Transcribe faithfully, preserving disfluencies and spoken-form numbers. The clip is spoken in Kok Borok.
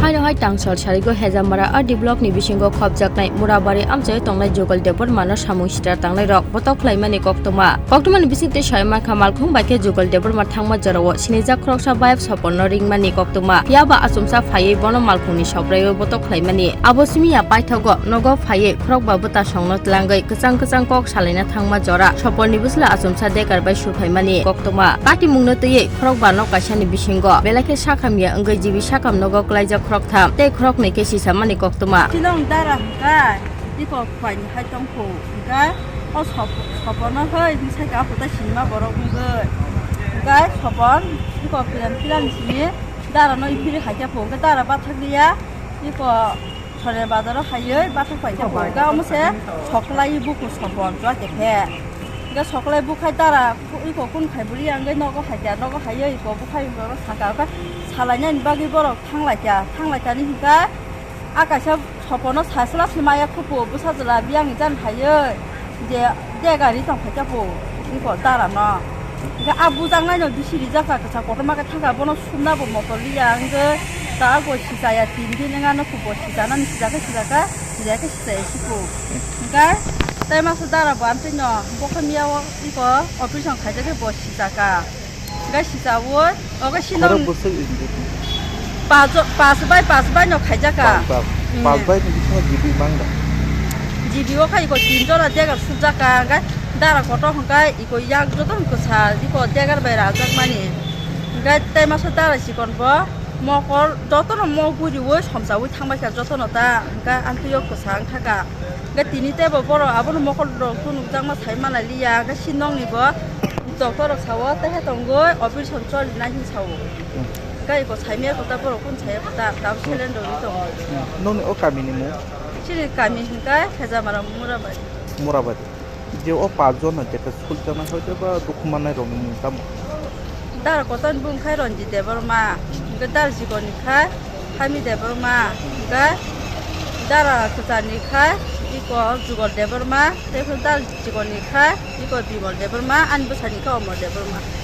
Haino hai tangsal sarigo Hejamara R D block ni bisingo khopjaknai Murabari amchai tongnai Jugal Debbarma no samung sitra tangnai rok botok khlaimani koktwma. Koktwmani bisingtwi saimankha malkhung bai khe Jugal Debbarma thangma jorao sinijak khoroksa bayap Sopon no ringmani koktwma. Phiya ba achomsa phaiwi bono malkhungni sopraio botok khlaimani. Abo simi ya paithago nogo phaiwi khorokba bwta songno tlangwi kwchang kwchang kok salaina thangma jora Soponni bwsla achomsa Dekar bai surphaimani koktwma. Katimungno twiwi khorokba nok kaisani bisingo belai khe sakhamya wngwi G B sakam nogo klaijak khoroktham tei khoroknwi khe sisamani koktwma. Chini wng dara hwnkha, iko khwlaini hai tongkhu, hwnkha o sop-, sopono hoi hwnsai ka aphuru tai sinima borok wngwi. Hwnkha sopon iko phiran phiran simi dara no iphiri hai khe phu, hwnkha dara bathak liya, iko Sore bazaro haiwi bathak pai khe phu. Ga omo se soklai buku sopon chua khe phe. Ga soklai bukhai dara iko kun khai buli ang nogo hai kya, nogo haiwi iko bukhai iko saka khe salainani bagwi borok thanglai kya, thanglai kya ni hwnkha a kaisa sopono sasla se maya khupu bwsa jwla biyang jan haiwi je de gari tong phai khe phu iko dara no. Ga a bujaknai no bisi rijak kha kwchak kotorma khe thangkha bono sumna bo motor liya hwnkhe ta bo sichaya tin din wngya no khupo sichana ni sijak khe sijak kha sijak khe sichaya siku. Hwnkhe tei masa dara bo amtwi no bokhe miya o iko operation khaijak khe bo sichaka. Hwnkhe sichaui ogo sino Khorok bwswk injek. Pajo-, pas bai pas bai no khaijak kha. Pas bai. Hmm. Pas bai ni bisingo G B mangda. G B o khai iko tin jora dega sujak kha, hwnkhe dara kotor hwnkhe iko yak joto kwsa iko degar bai rajak mani. Hwnkhe tei masa dara chikon bo mokol jotono mok guriui somsaui thangbai kha jotono ta, hwnkhe amtwio kwsa wngkha kha. Hwnkhe tini teibo borok abono mokol rok tubunukjakma sai manai liya, hwnkhe si nokni bo doctor rok sao, tehe tongwi operation cholinai hin sao. Hwnkhe iko saimaya kota borok kun saya kota, tab selen rogwi tongo. Nokni o kami ni mung? Chini kami hwnkhe Hejamara Murabari. Murabari. Je o pas jon no je khe suljaknai hoite ba dukhu mannai rokni mung tamo? Dara kotor ni bung khai Ranjit Debbarma, hwnkhe dara chikon ni khai Hami Debbarma, hwnkhe dara kwchar ni khai iko Jugal Debbarma, tei phano dara chikon ni khai iko Bimal Debbarma, ani bwsa ni khai Omor Debbarma.